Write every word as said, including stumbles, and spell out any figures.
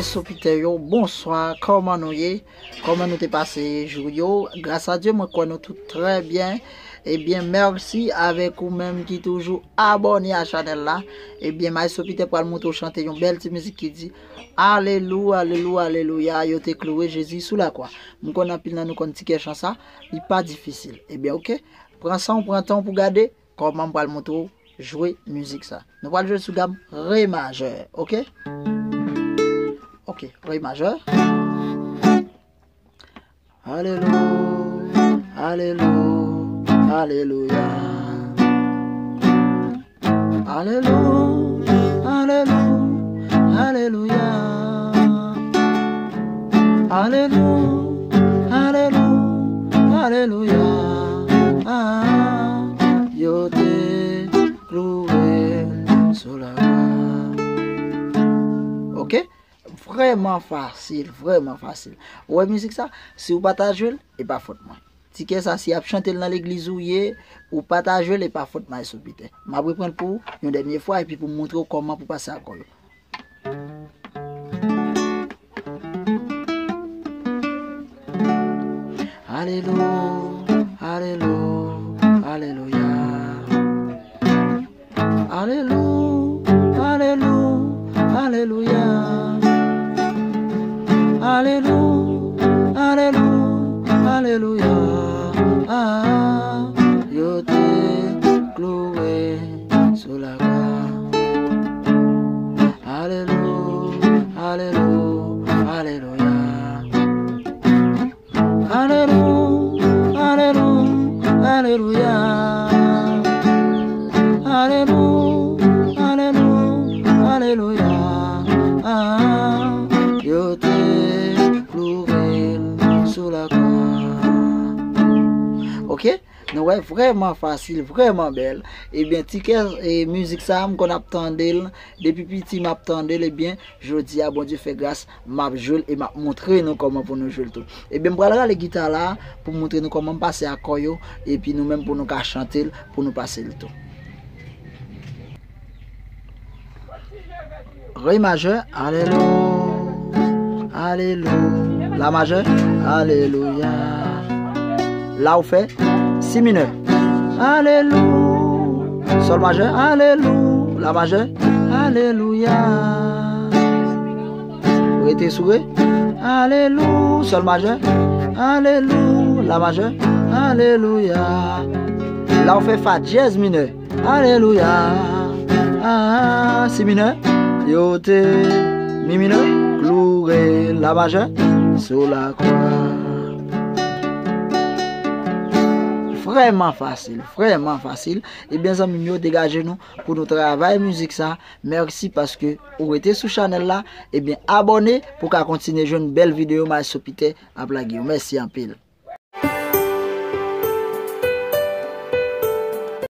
Sopitè yo, bonswa, kòman nou ye? Kòman nou te pase jou yo? Gras a Dye, mwen kwè nou tout trè byen. Ebyen, mèsi avèk ou menm ki toujou abòne a chanèl la. Ebyen, Maestro Peter pral montre w chante yon bèl ti mizik ki di, Alelou, alelou, alelouya, yo te kloure Jezi sou lakwa. M konn anpil nan nou konn ti kè chan sa, li pa difisil. Ebyen, oke, pran san w, pran tan w pou gade kòman m pral montre w jwe mizik sa. Nou pral jwe sou gam re majè, oke? Oke, re majè. Alelou, alelou, alelouya. Alelou, alelou, alelouya. Alelou, alelou, alelouya. Ah, yo te kloure l sou lakwa. Oke? Vrèman fasil, vrèman fasil. Ou wè mizik sa? Si w pa ta jwe l, e pa fòt mwen. Ti kè sa, si y ap chante l nan legliz ou ye, ou pa ta jwe l, e pa fòt Maestro Peter. M ap reprann pou w yon dènye fwa, epi pou m montre w kòman pou pase akò yo. Alelou, alelou, alelouya. Alelou, alelou, alelouya. Alelou, alelou, alelouya. Ah, yo te kloure sou lakwa. Alelou, alelou, alelouya. Alelou, alelou, alelouya. Alelou, alelou, alelouya. Ah, yo te kloure l sou lakwa. Oke? Nou wè, vrèman fasil, vrèman bèl. Ebyen, ti kè, e, mizik sa, m konn ap tande l. Depi piti, m ap tande l. Ebyen, jodi a, Bondye fè gras, m ap jwe l e m ap montre nou kòman pou nou jwe l tou. Ebyen, m pral rale gita la pou m montre nou kòman m pase akò yo, epi nou menm pou nou ka chante l, pou nou pase l tou. Re majè, alelou, alelou. La majè, alelouya. La ou fè si minè. Alelou. Sòl majè, alelou. La majè, alelouya. Rete sou re. Alelou. Sòl majè, alelou. La majè, alelouya. La ou fè fa dyèz minè. Alelouya. Ah, si minè. Yo te mi minè. Kloure la majè sou lakwa. Vrèman fasil, vrèman fasil. Ebyen, zanmi m yo, degaje nou pou nou travay mizik sa. Mèsi paske ou rete sou chanèl la. Ebyen, abòne pou ka kontinye jwenn bèl videyo Maestro Peter ap lage yo. Mèsi anpil.